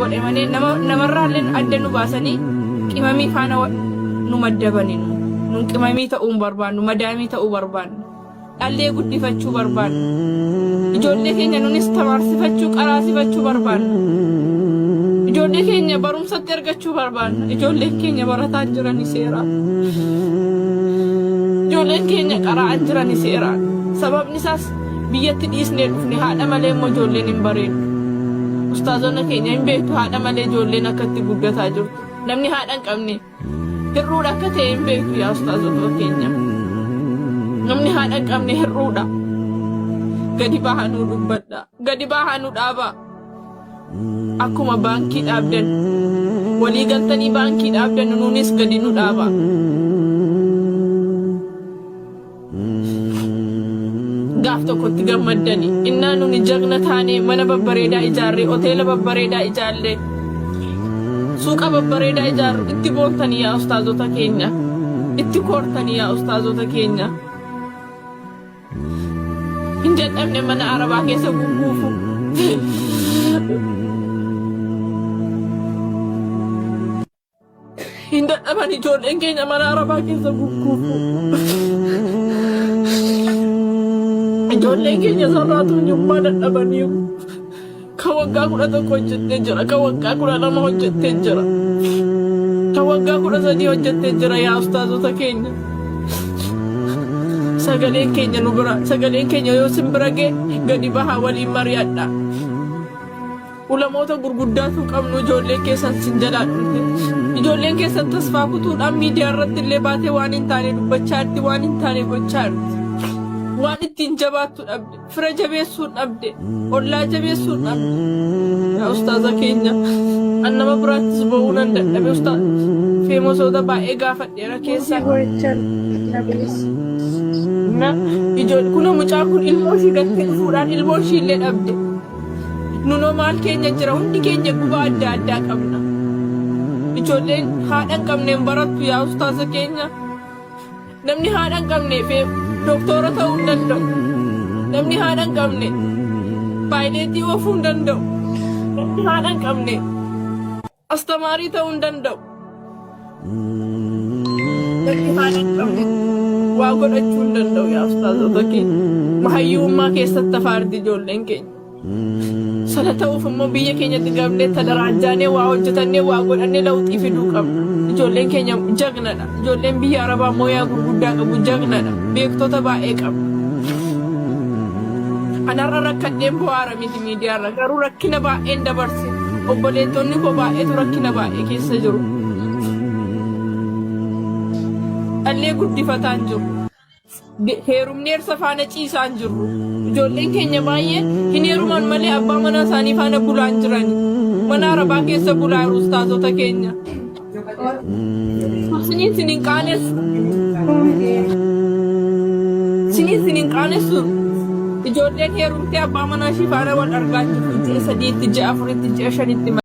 Godhe malee nama namarraallee adda nu baasanii qimamii faana nu maddabani nu. Nun qimamii ta'uu hin barbaannu, madaamii ta'uu barbaanna. Dhallee guddifachuu barbaanna. Ijoollee keenya nunis tamaarsifachuu, qaraasifachuu barbaanna. Ijoollee keenya barumsatti ergachuu barbaanna. Ijoolleen keenya barataa hin jirani seeraan. Ijoolleen keenya qara'aa hin jirani seeraan. Sababni isaas Biyyatti dhiisnee dhufne haadha malee immoo ijoolleen hin bareeddu. Ustaazonna keenya hin beektu haadha malee ijoolleen akka itti guddataa jirtu. Namni haadha hin qabne hir'uudha akka ta'e hin beektu yaa ustaazota keenya. Namni haadha hin qabne hir'uudha. Gadi bahaa nuu dubbadha. Gadi bahaa nu dhaabaa. Akkuma baankii dhaabdan walii galtanii baankii dhaabdan nuunis gadi nu dhaabaa. Gaaf tokko itti gammaddani. Innaa nuni jagna taanee mana babbareedaa ijaarree, hoteela babbareedaa ijaallee, suuqa babbareedaa ijaarru itti boontanii yaa ustaazota keenya. Itti koortanii yaa ustaazota keenya. Hin dadhabne mana arabaa keessa gugguufu. Hin dadhaban ijoolleen keenya mana arabaa keessa gugguufu. Ijoolleen keenya sarraatunyummaa dadhabaniiru. Kan waggaa 11 hojjettee jira. Kan waggaa 12 hojjettee jira. Kan waggaa 13 hojjettee jira yaa ustaazota keenya. Sagaleen keenya nu bira sagaleen keenya yoo sin bira ga'e gadi bahaa waliin mari'adha. Ulamoota gurguddaatuu qabnu ijoolleen keessan sin jalaa dhumte. Ijoolleen keessan tasfaa kutuudhaan miidiyaa irratti illee baatee waan hin taane dubbachaa jirti, waan hin taane gochaa jirti. Waan ittiin jabaattu dhabde, fira jabeessuu dhabde, ollaa jabeessuu dhabde. Yaa ustaaza keenya, an nama biraattis ba'uu nan dadhabe ustaaz. Feemosoota baay'ee gaafadheera keessaa. Boo'ichaan na bilisa. Na ijoollee kunoo mucaan kun ilmoo ishii gattee dhufuudhaan ilmoo ishii illee dhabde. Nunoo maal keenya jira hundi keenya gubaa adda addaa qabna. Ijoolleen haadha hin qabne hin barattu yaa ustaaza keenya. Namni haadha hin qabne fi doktora ta'uu hin danda'u. Namni haadha hin qabne paayileetii oofuu hin danda'u. Namni haadha hin qabne Astamaarii ta'uu hin danda'u. Namni haadha hin qabne waa godhachuu hin danda'u yaa ustaazota keenya. Mahayyummaa keessatti hafaarti ijoolleen keenya. Sana ta'uuf immoo biyya keenyatti gabnee tadaraajjaanee waa hojjetannee waa godhannee lawxii fiduu qabna. Ijoolleen keenya jagnadha. Ijoolleen biyya Arabaa mooyaa gurguddaa qabu jagnadha. Beektota baay'ee qabna. An har'a rakkadheen bo'aara miti miidiyaarra garuu rakkina baay'een dabarse. Obboleettonni koo baay'eetu rakkina baay'ee keessa jiru. Dhallee guddifataa hin jiru. Heerumnee ersa faana ciisaa hin jirru. Ijoolleen keenya baay'een hin heeruman malee abbaa manaa isaanii faana bulaa hin jirani. Mana arabaa keessa bulaa jiru ustaazota keenya. Siniin sin hin qaanessu. Siniin sin hin qaanessu. Ijoolleen heerumtee abbaa manaa ishii faana wal argaa jirtu ji'a sadiitti, ji'a afuritti, ji'a shanitti.